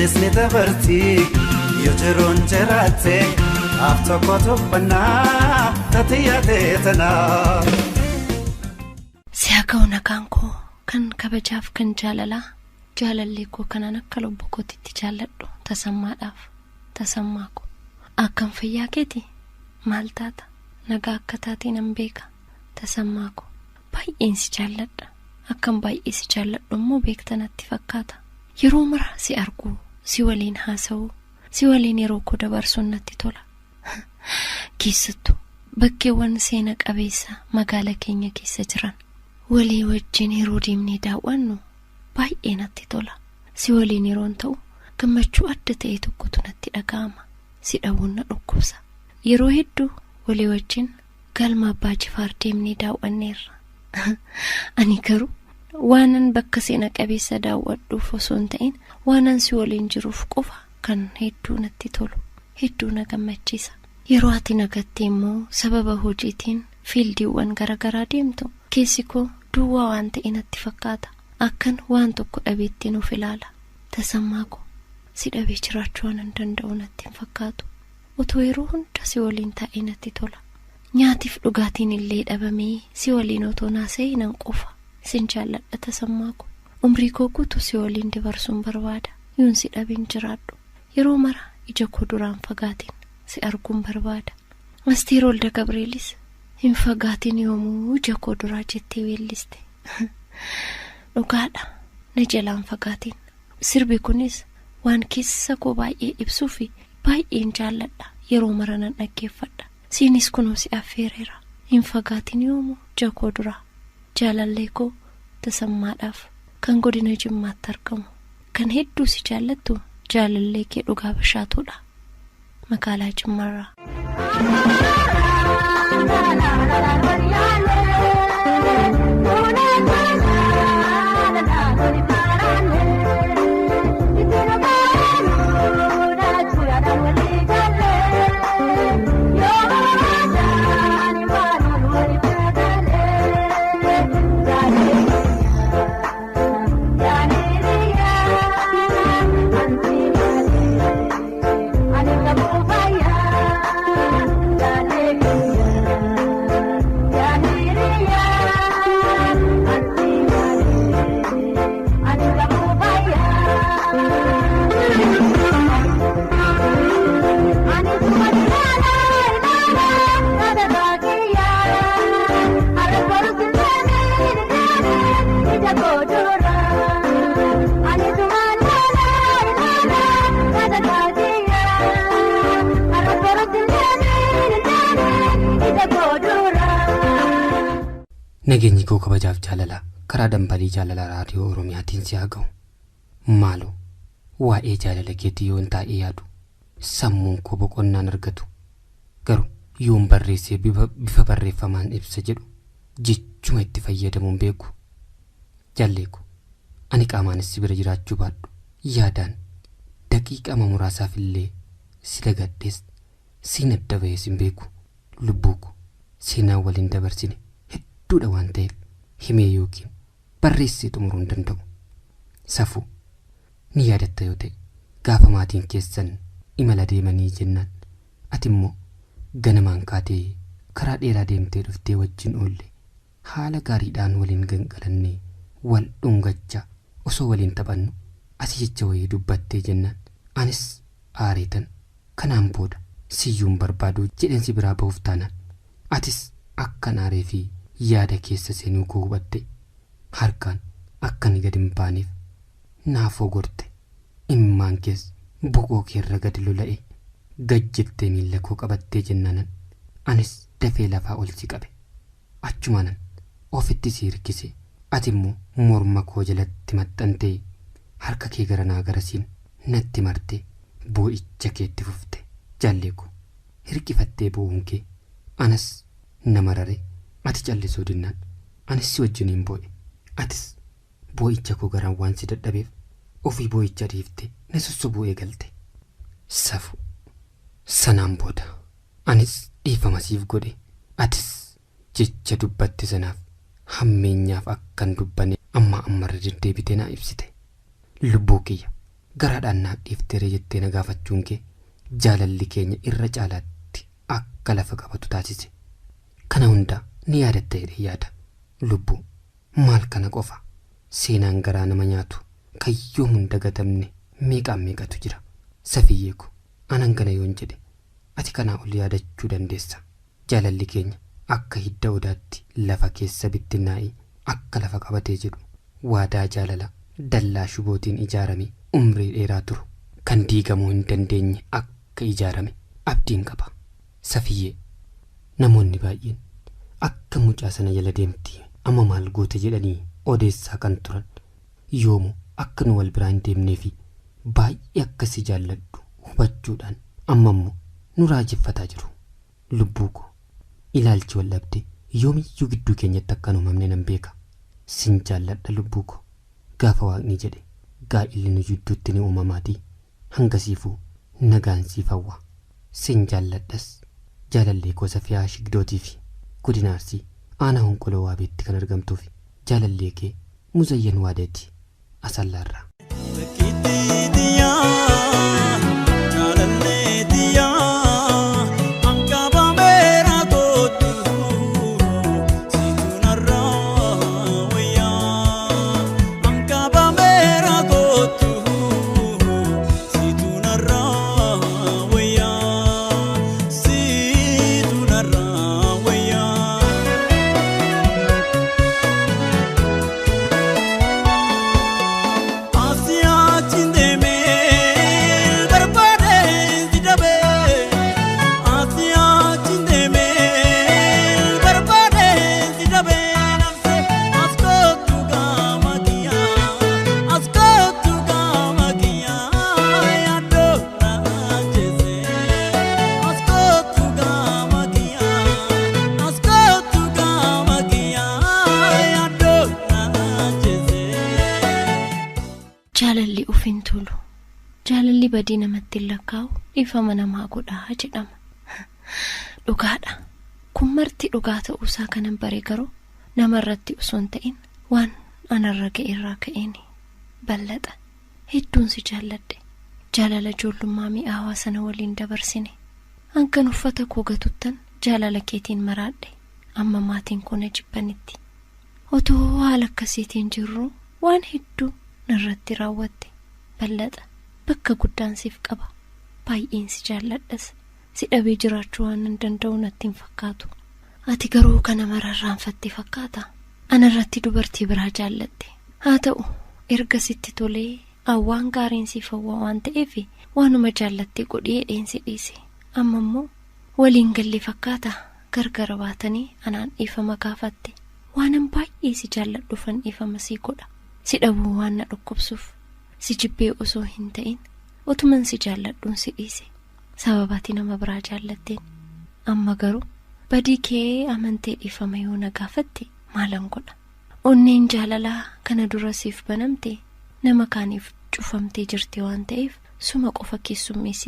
Sunis ni dabarti yoo jiruun jiraatte af tokko tuffannaa tatiyyaa teetanaa. Si'a ga'u nagaan koo kan kabajaaf kan jaalalaa jaalallee koo kanaan akka lubbuu kootitti jaalladhu tasammaadhaaf tasammaa koo akkam fayyaa keeti maal taata nagaa akka taatee nan beeka tasammaa koo baay'een si jaalladha akkam baay'ee si jaalladhu immoo beekta natti fakkaata yeroo mara si arguu si waliin haasa'uu si waliin yeroo koo dabarsuun natti tola keessattuu bakkeewwan seena qabeessa magaala keenya keessa jiran walii wajjin yeroo deemnee daawwannu baay'ee natti tola si waliin yeroon ta'u gammachuu adda ta'e tokkotu natti dhaga'ama si dhabuun na dhukkubsa yeroo hedduu walii wajjin galma abbaa jifaar deemnee daawwanneerra ani garuu waanan bakka seena qabeessa daawwadhuuf osoo hin ta'in waanan si waliin jiruuf qofa kan hedduu natti tolu hedduu na gammachiisa yeroo ati nagattee immoo sababa hojiitiin fiildiiwwan garaagaraa deemtu keessi koo duwwaa waan ta'e natti fakkaata akkan waan tokko dhabeettiin of ilaala tasammaa koo si dhabee jiraachuu waan hin danda'u natti hin fakkaatu otoo yeroo hunda si waliin taa'ee natti tola nyaatiif dhugaatiin illee dhabamee si waliin otoo naasa'ee nan qofa sin jaalladha tasammaa koo umrii koo guutuu si waliin dabarsuun barbaada yoon si dhabeen jiraadhu yeroo mara ija koo duraan fagaatiin si arguun barbaada Asteer Walda Gabreelis hin fagaatiin yoomuu ija koo duraa jettee weelliste dhugaadha na jalaan fagaatiin sirbi kunis waan keessa koo baay'ee ibsuu fi baay'een jaalladha yeroo mara nan dhaggeeffadha siinis kunoo si affeereera hin fagaatiin yoomuu ija koo duraa jaalallee koo tasammaadhaaf kan godina jimmaatti argamu kan hedduu si jaallattu jaalallee kee dhugaa bashaatuudha magaalaa jimmaarraa. Nageenyi koo kabajaaf jaalalaa karaa dambalii jaalalaa raadiyoo Oromiyaatiin si haa ga'u. Maaloo waa'ee jaalala keetii yoon taa'ee yaadu sammuun koo boqonnaan argatu garuu yoon barreessee bifa barreeffamaan ibsa jedhu jechuma itti fayyadamuun beeku. Jaalleeku ani qaamaanis si bira jiraachuu baadhu yaadaan daqiiqama muraasaaf illee si dagadhees siin adda ba'ees hin beeku lubbuu koo seenaa waliin dabarsine. Hedduudha waan ta'eef himee yookiin barreessee xumuruu hin danda'u. Safuu ni yaadatta yoo ta'e gaafa maatiin keessan imala deemanii jennaan ati immoo ganamaan kaatee karaa dheeraa deemtee dhuftee wajjin oolle haala gaariidhaan waliin gangalannee wal dhungachaa osoo waliin taphannu ati jecha wayii dubbattee jennaan anis aareetan kanaan booda siyyuun barbaadu jedheen si biraa ba'uuf taanaan atis akkan aaree fi yaada keessa seenuu koo hubatte harkaan akka inni gadi hin baaneef naafoo gorte imimmaan kees boqoo keerra gadi lola'e gad jettee miilla koo qabattee jennaanan anis dafee lafaa ol si qabe achumaanan ofitti si hirkise ati immoo morma koo jalatti maxxantee harka kee garanaa garasiin natti marte boo'icha keetti fufte jaallee koo hirkifattee boo'uun kee anas nama rare. Ati callisuu dinnaan anis si wajjiniin boo'e atis boo'icha koo garaan waan si dadhabeef ofii boo'icha dhiifte na sossobuu eegalte. Safu sanaan booda anis dhiifama siif godhe atis jecha dubbatte sanaaf hammeenyaaf akkan dubbanne amma ammarra deddeebitee naa ibsite. Lubbuu kiyya Garaadhaan naaf dhiifteere jettee na gaafachuun kee jaalalli keenya irra caalaatti akka lafa qabatu taasise. Kana hunda ni yaadatta jedhee yaada. Lubbuu maal kana qofa seenaan garaa nama nyaatu kayyoo hunda gatamne meeqaan meeqatu jira. Safiyyee ko anan kana yoon jedhe ati kanaa ol yaadachuu dandeessa. Jaalalli keenya akka hidda odaatti lafa keessa bittinnaa'ee akka lafa qabatee jedhu waadaa jaalala dallaa shubootiin ijaarame umrii dheeraa turu kan diigamuu hin dandeenye akka ijaarame abdiin qaba. Safiyyee namoonni baay'een akka mucaa sana jala deemti amma maal goote jedhanii odeessaa kan turan yoomu akka nu wal biraa hin deemnee fi baay'ee akkasii jaalladhu hubachuudhaan amma immoo nu raajeffataa jiru. Lubbuu koo ilaalchi wal dhabde yoomiyyuu gidduu keenyatti akka nu uumamne nan beeka. Sin jaalladha lubbuu koo gaafa waaqni jedhe gaa'illi nu jidduutti ni uumamaatii hangasiifuu nagaan siif hawwa. Sin jaalladhas jaalallee koo Safiyaa Shigdootii fi godina Arsii aanaa Honqoloo Waabeetti kan argamtuuf jaalallee kee Muzayyan Waadeeti Asallaarraa. Jaalalli ofiin tolu. Jaalalli badii namatti hin lakkaa'u dhiifama namaa godhaa jedhama. Dhugaadha. Kun marti dhugaa ta'uusaa kanan bare garuu namarratti osoo hin ta'in waan anarra ga'e irraa ka'een bal'ata. Hedduun si jaalladhe. Jaalala ijoollummaa mi'aawaa sana waliin dabarsine. Hankan uffata koo gatuttan jaalala keetiin maraadhe. Amma maatiin koo na jibbanitti. Otoo haala akkasiitiin jirru waan hedduu narratti raawwatte. Bal'ata. Bakka guddaan siif qaba. Baay'een si jaalladhas. Si dhabee jiraachuu waan hin danda'u natti hin fakkaatu. Ati garuu kana mararraanfatte fakkaata. Anarratti dubartii biraa jaallatte. Haa ta'u erga sitti tolee awwaan gaariin siif hawwa waan ta'eef waanuma jaallatte godhee dheensi dhiise. Amma immoo waliin galle fakkaata gargar baatanii anaan dhiifama gaafatte. Waanan baay'ee si jaalladhuufan dhiifama sii godha. Si dhabuu waan na dhukkubsuuf si jibbee osoo hin ta'in otuman si jaalladhuun si dhiise. Sababaati nama biraa jaallatteen. Amma garuu badii kee amantee dhiifama yoo na gaafatte maalan godha. Onneen jaalalaa kana dura siif banamte nama kaaniif cufamtee jirti waan ta'eef suma qofa keessummeessiti.